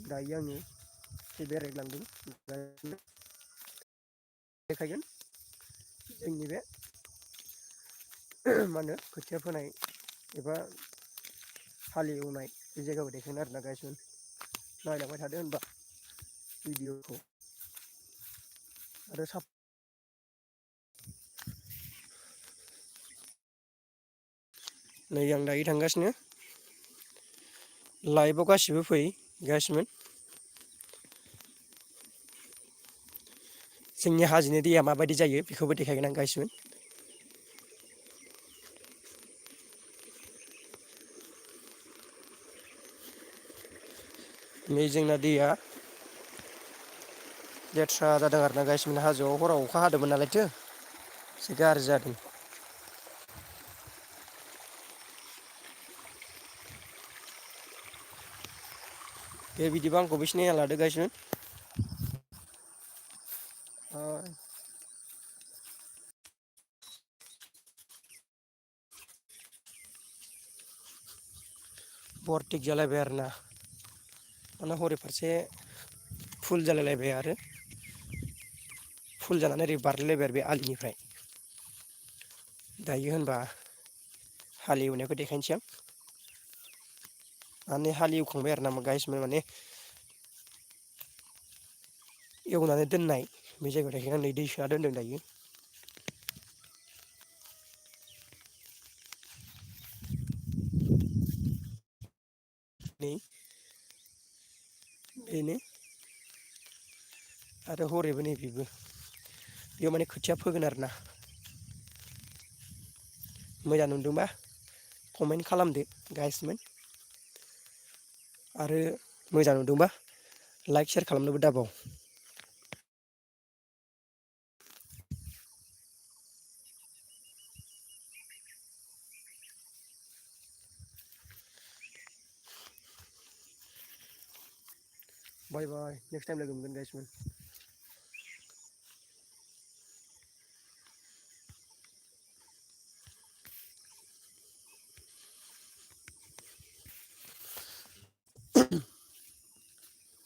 दायो आङो एसे बेरायग्लांदों देखायगोन जोंनि बे मा होनो खोथिया फोनाय एबा हालेवनाय बे जायगाखौ देखायगोन आरोना गाइसमोन नायलांबाय थादो होनबा भिडिअखौ आरो नै आं दायो थांगासिनो लाइभआव गासिबो फै गाइसमोन जोंनि हाजोनि दैया माबायदि जायो बेखौबो देखायगोन आं गाइसमोन नै जोंना दैया लेथ्रा जादों आरोना गाइसमोन हाजोआव हराव अखा हादोंमोन नालायथो एसे गाज्रि जादों दे बिदिबा आंखौबो सिनायना लादो गाइसमोन बरटिक जालायबाय आरोना माने हरै फारसे फुल जालायलायबाय आरो फुल जानानै ओरै बारलायलायबाय आरो बे आलिनिफ्राय दायो होनबा हालेवनायखौ देखायनोसै आं माने हालेवखांबाय आरो ना गाइसमोन माने एवनानै दोननाय बे जायगायाव देखायगोन नै दै सोना दोनदों दायो नै बेनो आरो हरैबो नै बेबो बेयाव माने खोथिया फोगोन आरोना मोजां नुदोंबा कमेन्ट खालामदो गाइसमोन आरो मोजां नुदोंबा लाइक शेयार खालामनोबो दाबाव बाय बाय नेक्स्ट टाइम लोगो मोनगोन गाइसमोन